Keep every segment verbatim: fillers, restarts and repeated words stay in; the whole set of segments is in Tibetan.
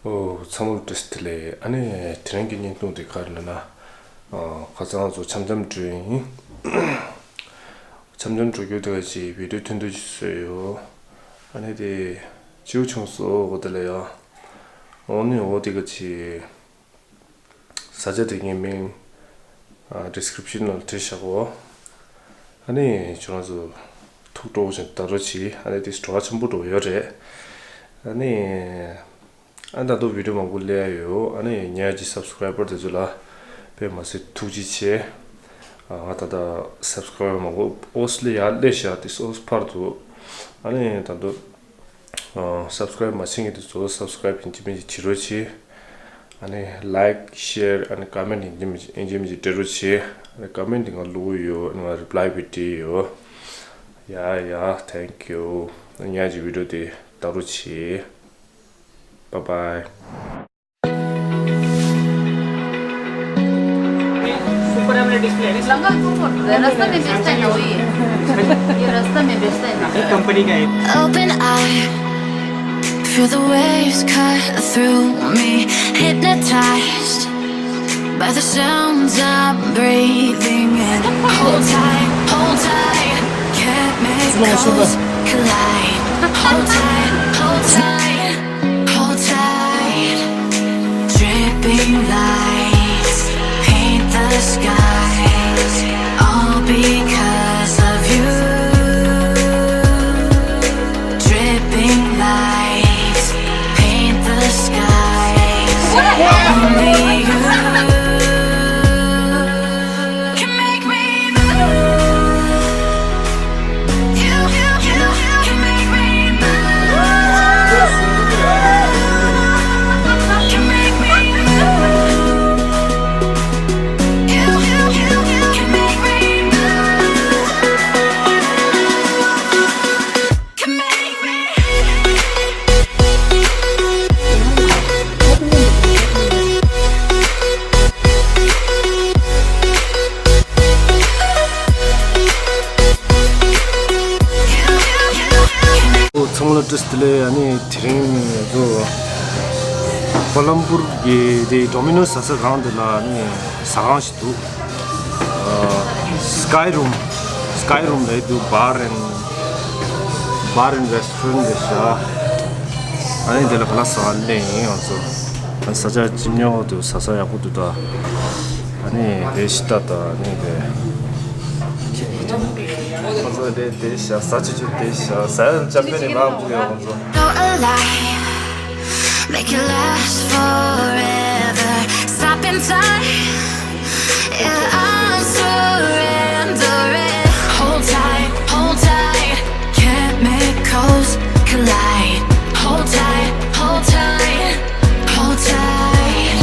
ཨོ། ཚང་མ་ལ་བཀྲ་ཤིས་བདེ་ལེགས། ཨ་ནི་དེ་རིང་གི་བརྙན་ཐུང་དེ་ག་རེ་ལབ་ན། ཨ། ཁ་སང་ང་ཚོ་འཆམ་འཆམ་འགྲོ་ཡིན། འཆམ་འཆམ་འགྲོ་རྒྱུ་དེ་ག་ཅིག་བི་ཌིའོ་ཐུང་ཐུང་ཅིག་བཟོས་ཡོད། ཨ་ནི་དེ་སྐྱིད་པོ་བྱུང་སོང་། འོ་དེ་ལ་ཡ། འོ་ནི་འོ་དེ་ག་ཅིག་ས་ཆ་དེ་གའི་མིང་ཨ། ཌི་སི་ཀི་རིབ་ཤན་ནང་བྲིས་བཞག་གོ། ཨ་ནི་ཁྱོད་རང་ཚོ་ཐུགས་སྤྲོ་བོ་བྱས་བལྟ་རོགས་གྱིས། ཨ་ནི་དེ་སྤྲོ་བ་ཆེན་པོ་འདྲ་བོ་ཡོད་རེད། ཨ་ནི་ཨ་ད་དུང་བི་ཌིའོ་མང་པོ་སླེབས་ཡ་ཡོད། ཨ་ནི་ངའི་སབ་སི་ཀ་རའི་བར་དེ་ཚོ་ལ་དཔེ་མ་སྲིད་ཐུགས་རྗེ་ཆེ། ཨ། ང་ད་ལྟ་སབ་སི་ཀ་རའི་བར་མང་པོ་ཨོ་སི་ལ་ཡར་སླེབས་ཤག་དེ་ཨོ་སི་ཕར་འདུག་ཨ་ནི་ད་དུང་ཨ། སབ་སི་ཀ་རའིབ་མ་བྱེད་མཁན་དེ་ཚོ་སབ་སི་ཀ་རའིབ་ཡིན་གཅིག་མིན་གཅིག་བྱེད་རོགས་གྱིས། ཨ་ནི་ལའིཀ་ཤེར་ཨ་ནི་ཀོ་མེན་ཊི་ཡིན་གཅིག་མིན་གཅིག་ཡིན་གཅིག་མིན་གཅིག་སྤྲད་རོགས་གྱིས། ཨ་ནི་ཀོ་མེན་ཊི་དེ་ང་བླུག་གི་ཡོད། ཨ་ནི་ང་རི་པི་ལའི་བྱས་བྲིས་ཡོད། ཡ་ཡ། ཐེང་ཀིའུ། ངའི་བི་ཌིའོ་དེ་བལྟ་རོགས་གྱིས། Bye bye. ऊपर हमने डिस्प्ले है। लंगा को रास्ता में बेचता है ना वही। ये रास्ता में बेचता है ना। कंपनी का है। Open eye, feel the waves cut through me, hypnotized by the sounds I'm breathing in. Hold tight, hold tight, can't make coast collide. Hold tight, hold tight. Hold tight, dripping lights paint the skies, all because of you. Dripping lights paint the skies, only you can make me move. ཚང་མ་ལ་བཀྲ་ཤིས་བདེ་ལེགས། ཨ་ནི་དེ་རིང་ང་ཚོ་ཀོ་ལམ་པུར་གྱི་དེ་ཌོ་མི་ནོ་ཟ་ས་སྒང་དེ་ལ་ཨ་ནི་ཟ་ཁང་ཞིག་འདུག་ཨ། Sky Room། Sky Room རེད་འདུག bar and bar and restaurant རེད་ཤག་ཨ་ནི་དེ་ལ་ཁ་ལག་ཟ་ག་སླེབས་ཡིན་ང་ཚོ། ཨ། ས་ཆ་ལྗིད་ཉོག་འདུག་ཟ་ས་ཡག་པོ་འདུག་ད། ཨ་ནི་དེ་ཤི་ཏ་ད་ཨ་ནི་དེ། ཁོང་ཚོ་དེ་དེ་ཤ་ཟ་ཆུ་ཆུ་དེ་ཤ་ཟ་ཡ་ཅམ་པེ་ནི་མ་བུ་ཡོད་ཁོང་ཚོ། Go alive, make it last forever. Stop in time, yeah, I'm surrendering. Hold tight, hold tight, can't make coast collide. Hold tight, hold tight, hold tight.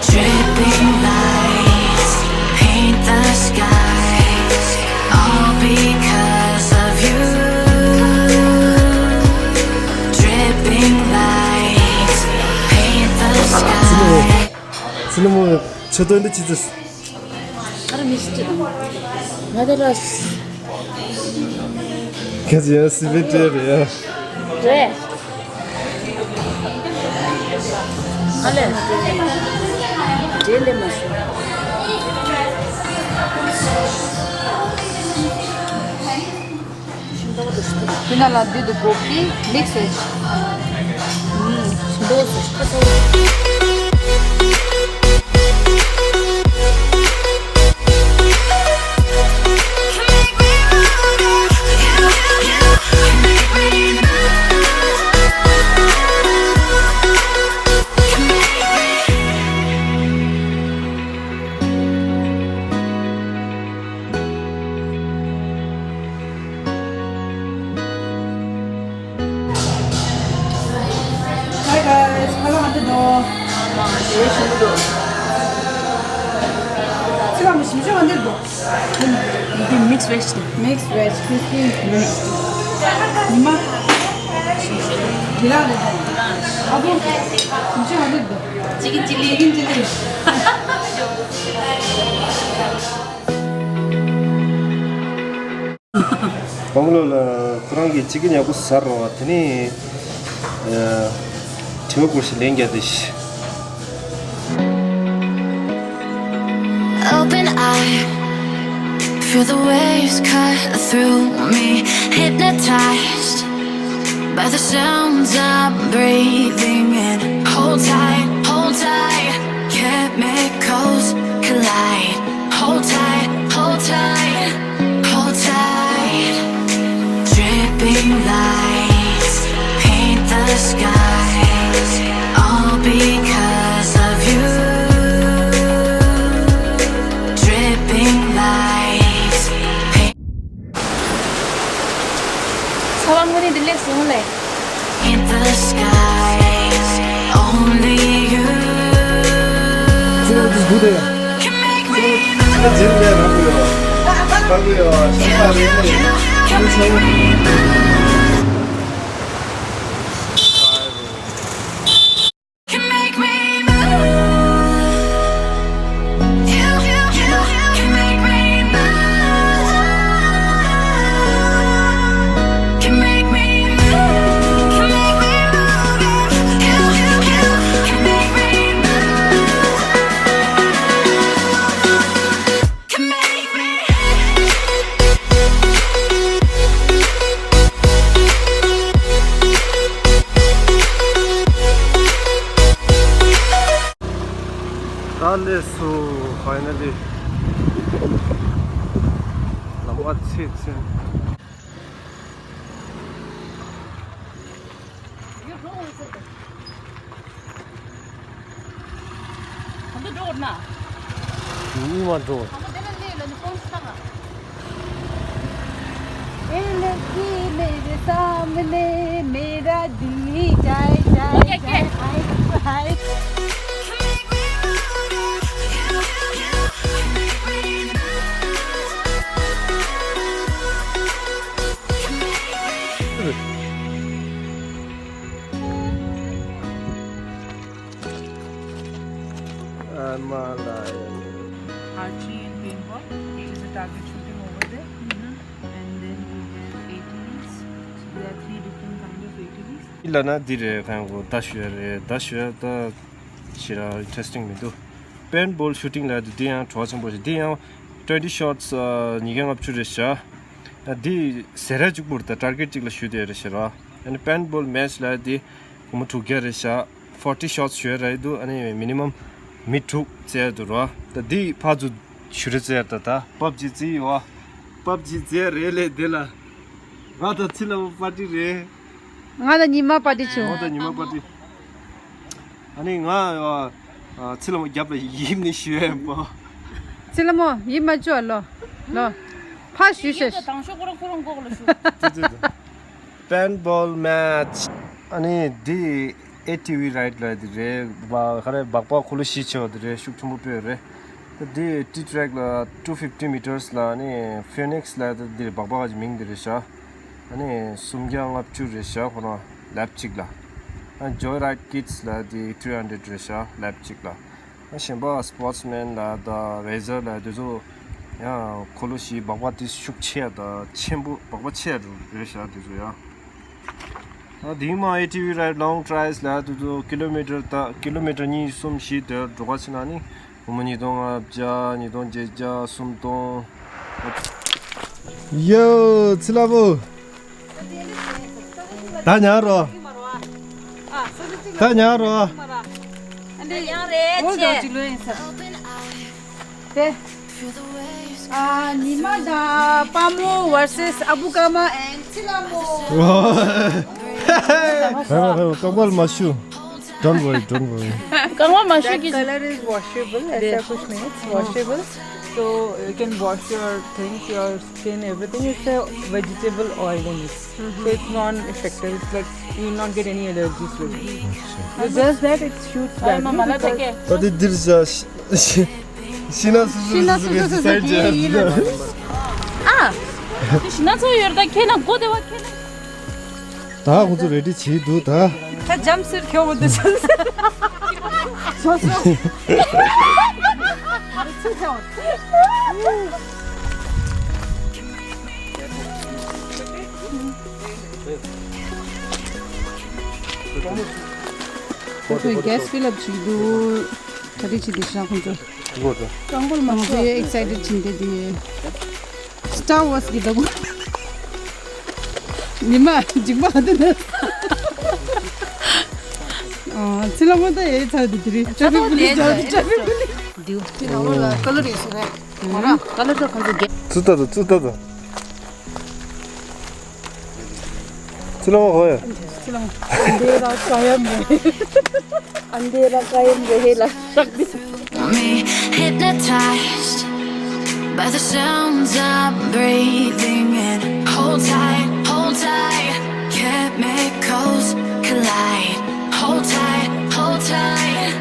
Dripping lights paint the skies, all because of you. Dripping lights paint the sky. Slow mo, ཆུ་དོན་འདི་ཆི་ཚུ། ཨ་ར་མི་སི་ཊི་ང་དེ་ར། ཁྱེད་ཡང་སི་བི་ཏྲེ་རེད་ཡ། རེད། ཨ་ལས། འདྲེ་ལས་མ་ཤོར། ཁྱི་ན་ལ་འདི་དུ་གོ་ཕི་མིག་སེ། ཨུམ། འདོགས་སེ་ཁ་སོ། Hi guys, hello, ང་འདི་འདུག་ཚིག་ལ་མི་ཞིམ་ཞིམ་ང་འདི་འདུག་འདི་mix veg དེ། Mix veg crispy. ཉི་མ། དེ་རང་རེད་དེ། ཨ་བོ། ཞིམ་ཞིམ་ང་འདི་འདུག Chicken chilli. Chicken chilli. བང་ལོ་ལ་ཁོ་རང་གིས་ཅི་ཀིན་ཡག་པོ་ཟ་རོགས། དེ་ནས་ཨ། Open eye, feel the waves cut through me. Hypnotized by the sounds I'm breathing in. Hold tight, hold tight. Chemicals collide. Hold tight, hold tight, hold tight. Dripping lights paint the skies, all because of you. Dripping lights paint. ཚ་བ་དངོས་གནས་འདི་ལེགས་སོང་ལེ། In the skies, only you. This good, yeah. Can make me move. You, you, you, you can make me move. Can make me move. You, you, you, you can make me move. Can make me move. Can make me move. You, you, you, you can make me move. ད་ལས་སུ་finally ལམ་བ་ཚེས་ཚེས། གང་དུ་འགྲོ་དགོས་ན། གཉིས་མ་འགྲོ། གང་དུ་དེ་ལ་སླེབས་ལ་ནི་ཀོང་ཤི་ཐང་། ए लड़की मेरे सामने मेरा दिल ही जाए जाए okay, okay. जाए हाय हाय। I'm alive. Archery and paintball. There is a target shooting over there. And then we have A T Vs. So there are three different kind of A T Vs. ལ་ན་འདི་རེད། ཁང་གོ་ད་ཞུ་ཡ་རེད། ད་ཞུ་ཡ་ད་ཞེ་ར་interesting མི་འདུག Paintball shooting ལ་འདི་ཡང་བྲོ་བ་ཆེན་པོ་ཞིག་འདི་ཡང་twenty shots ཉིས་བརྒྱ་ལྔ་བཅུ་རེད་ཤག་འདི་ཟེར་ར་གཅིག་པུར་ད་target གཅིག་ལ་ཞུ་དེ་རེད་ཤག་ར། ཨ་ནི་paintball match ལ་འདི་སྒོར་མོ་དྲུག་བརྒྱ་རེད་ཤག Forty shots ཞུ་ཡ་ར་ཡི་འདུག་ཨ་ནི་minimum མི་དྲུག་རྩེ་ཡ་འདུག་ར། ད་འདི་ཕར་ཚུར་ཞུ་རེ་རྩེ་ཡ་ད་ད་PUBG རྩེ་ཡི་བ། PUBG རྩེ་ཡ་རེད་ལས་དེ་ལ། ང་དང་ཚེ་ལ་པར་ཊི་རེད། ང་དང་ཉི་མ་པར་ཊི་བྱུང་། ང་དང་ཉི་མ་པར་ཊི། ཨ་ནི་ང་ཚེ་ལ་མོ་རྒྱབ་ལ་ཡིབ་ནས་ཞུ་ཡ་ཡིན་པ། ཚེ་ལ་མོ་ཡིབ་མ་བཅུག་ལོ། ལོ། ཕ་ཞུ་ཤེས། དང་ཤོག་ཁོ་རང་ཁོ་རང་མགོ་ལ་ཞུ། Paintball match. ཨ་ནི་འདི་ཨེ་ཊི་ཝི་རའིཌ་ལ་འདི་རེད། ཁ་རེ་སྦག་སྦག་འཁོར་ལོ་བཞི་ཆེ་བ་འདི་རེད། ཤུགས་ཆེན་པོ་སྤོས་རེད། འདི་ཊི་ཊེག་ལ་two fifty meters ལ་ནི་ཕི་ནིག་སི་ལ་འདི་སྦག་སྦག་གི་མིང་འདི་རེད་ཤག་ཨ་ནི་སུམ་བརྒྱ་ལྔ་བཅུ་རེད་ཤག་ཁོ་རང་ལེབ་གཅིག་ལ། ཨ་ཇོ་ཡི་རའིཌ་ཀིཌ་སི་ལ་འདི་two hundred རེད་ཤག་ལེབ་གཅིག་ལ། ཨ་གཞན་པ་སི་པོར་ཊི་སི་མེན་ལ་དང་རེ་ཛར་ལ་དེ་ཚོ་ཡང་འཁོར་ལོ་བཞི་སྦག་སྦག་དེ་ཤུགས་ཆེ་ཡ་དང་ཆེན་པོ་སྦག་སྦག་ཆེ་ཡ་རེད་ཤག་དེ་ཚོ་ཡང་། ཨ་དེ་མ་ཨེ་ཊི་ཝི་རའིཌ་ལོང་ཌི་རའིབ་ལ་དེ་ཚོ་ཀི་ལོ་མི་ཊར་ད་ཀི་ལོ་མི་ཊར་གཉིས་གསུམ་བཞི་དེ་འགྲོ་ག་ཕྱིན་ན་ནི་སྒོར་མོ་ཉིས་སྟོང་ལྔ་བརྒྱ་ཉིས་སྟོང་བརྒྱད་བརྒྱ་སུམ་སྟོང་། ཡོ་ཚེ་ལ་བོ། ད་ཉར་རོ། ད་ཉར་རོ། ད་ཉར་རེད་ཅེ། དེ། ཨ་ཉི་མ་དང་པ་མོ་versus ཨ་བུ་ཀརྨ and ཚེ་ལ་མོ། ཧེ་མ་ཧེ་མ་རྐང་པ་མ་ཞུ། Don't worry, don't worry. རྐང་པ་མ་ཞུ་གི། That color is washable. ऐसा कुछ नहीं, it's washable. So you can wash your things, your skin, everything. It's a vegetable oil in it. So it's non-effective. It's like you will not get any allergies with it. It's just that it shoots badly because ད་དེ་འདིར་བཞག་ཤི་ན་སུ་སུ་སུ་སུ་གི་སའི་ཇ། ཨ། ཤི་ན་ཚོ་ཡོད་ད་ཁྱེད་ན་སྒོ་དེ་བ་ཁྱེད་ན། ད་ཁོང་ཚོ་རེ་ཌི་བྱེད་འདུག་ད། ད་ཇམ་སུཊ་ཁྱོད་འོ་དེ་ཆ། སོ་སོ། ཁོས་གེ་སི་ཕིལ་ཨབ་བྱེད་འདུག་ག་རེ་བྱེད་དེ་ཤག་ཁོ་ཚོ། གྲངས་འབོར་མང་ཚོ་ཡང་ཨེག་སའི་ཊེཌ་བྱིན་ཏེ་དེ། སི་ཊར་ཝར་སི་གི་ལྟ་བུ། ཉི་མ་འཇིགས་པ་ཧ་དུ་ནི། ཚི་ལ་མོ་ད་ཡའི་ཚར་དུ་དེ་རེད། ཊ་ཕིག་པུ་ལིས་ཇ་ཊ་ཕིག་པུ་ལིས། དེ་ནང་ལོགས་ལ་ཀ་ལར་ཡོད་ས་རེད། མ་ར་ཀ་ལར་ད་ཁོང་ཚོ་རྒྱ། ཙི་ཏ་ད་ཙི་ཏ་ད། ཚི་ལ་མོ་ཧོ་ཡ། འདི་ར་ཀ་ཡ་མེ། འདི་ར་ཀ་ཡ་མེ་ཧེ་ལ་ཤག་དི། Me hypnotized by the sounds I'm breathing in. Hold tight, hold tight, chemicals collide. Hold tight, hold tight,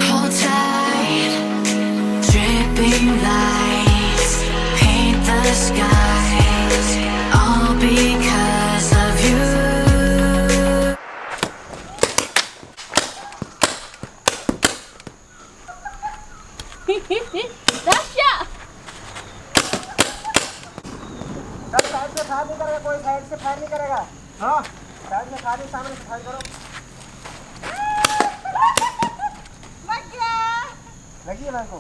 hold tight. Dripping lights paint the skies, all because of you. Russia! Sir, side से फायर नहीं करेगा, कोई साइड से फायर नहीं करेगा। हाँ। साइड में फायर, सामने से फायर करो। लगी है मेरे को।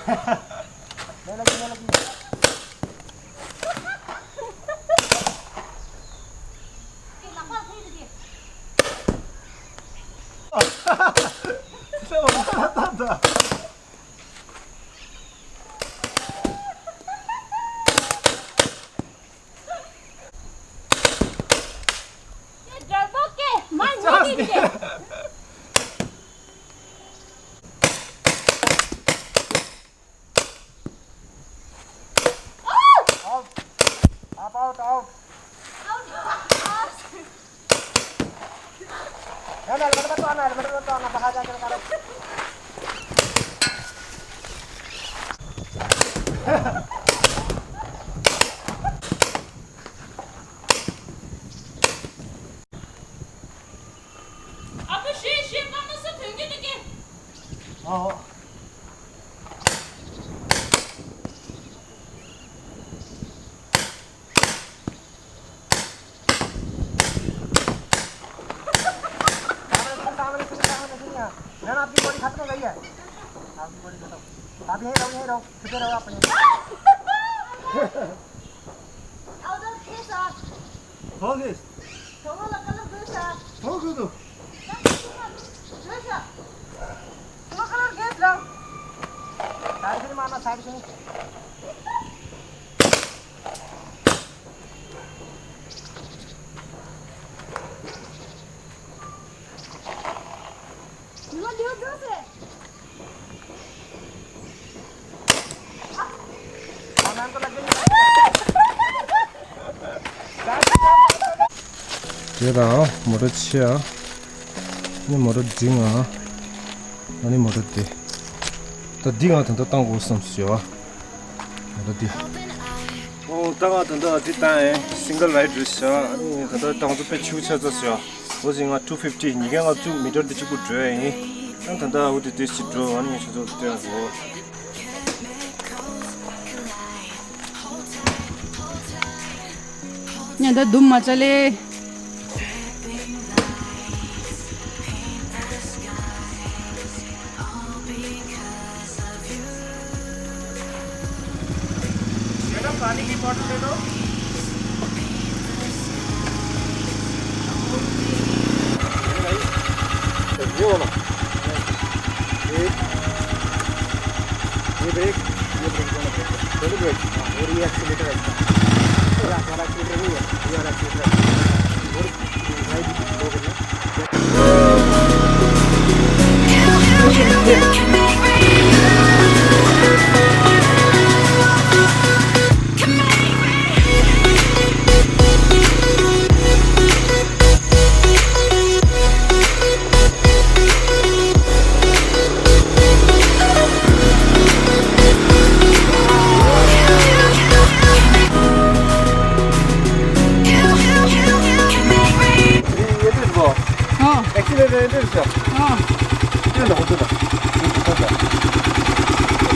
नहीं लगी, नहीं लगी। Out. Up, out, out. ना, ना, हेलमेट मत पहनना, हेलमेट मत पहनना, बाहर जाके निकालो। ཨ་ཕ་ཤེས་ཤེས་པ་མ་ཟ་དོན་གྱི་འདུག་གི། ཨོ། मैम, आपकी गोली खत्म हो गई है। आपकी गोली खत्म। आप यहीं रहो, यहीं रहो, छुपे रहो आप यहीं। How the face are? How this? How the color this are? How good? This are. What color this are? Side से नहीं मारना, साइड से नहीं। དེ་དང་མོ་ཊ་ཆེ་ཨ། ནི་མོ་ཊ་འདི་ང་། ཨ་ནི་མོ་ཊ་འདི། ད་འདི་ང་ད་ལྟ་བཏང་དགོས་བསམ་སོང་ཨ། མོ་ཊ་འདི། ཨོ་ད་ང་ད་ལྟ་འདི་བཏང་ཡིན། སིང་གལ་རའེ་ཌར་རེད་ཤག་ཨ་ནི་ད་ལྟ་བཏང་ཚོ་དཔེ་ཆུ་ཆ་ཚ་སོང་ཨ། འོ་ཟིན་ང་ཊུ་ཕིབ་ཊི་ཉི་ག་ང་བཅུ་མི་ཊར་དེ་གཅིག་པུ་འགྲོ་ཡ་ཡིན། ཨ་ད་ལྟ་འོ་དེ་དེ་ཞིག་འགྲོ་ཨ་ནི་ང་ཆུ་ཚོད་སྟོན་རོགས། ཉ་ད་དུམ་མ་ཅ་ལེ། मैडम, पानी की बॉटल दे दो। ये वाला। एक, ये ब्रेक, ये ब्रेक, दोनों ब्रेक। दोनों ब्रेक। हाँ, और ये एक्सीलेटर है इसका। ये हमारा एक्सीलेटर नहीं है, ये वाला एक्सीलेटर है। और राइट दो करना। ये, ये भी रुको। हाँ। एक्सीलेटर ये भी रुको। हाँ। ये लो, ये लो। ये रुको, रुको।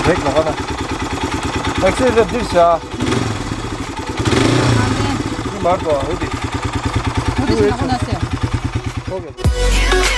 ब्रेक लगा ना। एक्सीलेटर दिस या। ये मार दो, वो भी। वो भी लगा ना से। ཨོ་ཁེ།